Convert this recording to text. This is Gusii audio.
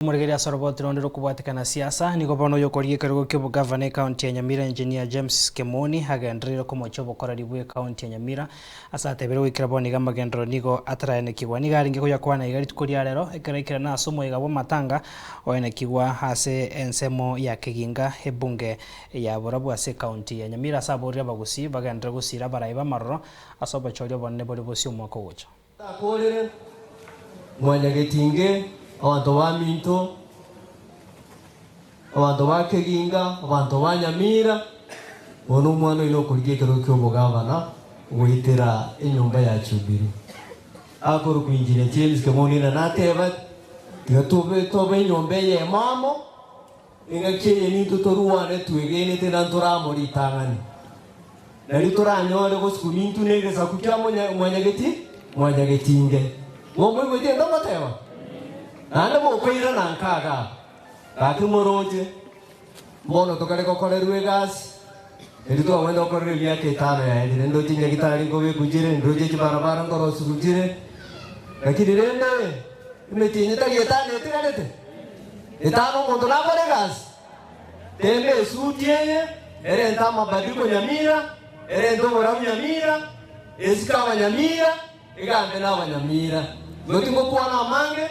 Omorigereria ase oroboti ronde rokobwatekana siasa, nigo bono oyokorigia ekerogo ki'obogavana ekaunti ya Nyamira Engineer James Kemoni agendereire komochia obokoreri bw'ekaunti ya Nyamira ase atebire goikera bono iga amagenderero nigo ataraenekigwa. Nigo arenge koyakwana iga rituko ria rero ekero aikerana ase omoyega bw'amatanga oenekigwa ase ensemo ya Keginga ebunge ya Borabu ase ekaunti ya Nyamira ase aborire abagusii bagenderere gosira abarai b'amaroro ase obochori obonene bore bosio omwaka ogocha. Takorire mwanyagetinge, abanto baminto, abanto ba Keginga, abanto ba Nyamira, bono omwana oino okorigia ekerogo ki'obogavana goetera enyomba ya Jubilee. Akorokwa Engineer James Kemoni na nateba, tiga tobe tobe enyomba eyemo amo, engaki eye nintwe torwane twegenete na ntore amo ritang'ani. Nario toranyore gosukuma intwe negesaku kia mwanyageti mwanyagetinge. Ng'o moigwete egento ngoteba? Naende mokoirana nka igaa. Gaki moroche, mbono tokare gokorerwa egasi, erio twagwenda gokorerwa emiaka etano yaerire, ndoche nyagitari nkobekwa chire, ndoche chibarabara nkorosigwa chire, lakini rende emetienyi tari etano etigarete, etano omonto nakore egasi? Temba esuti eye, erente amabadiliko nyamira, erente oborabu nyamira, esike abanyamira, egambe nabanyamira. Igo tingokwana amange.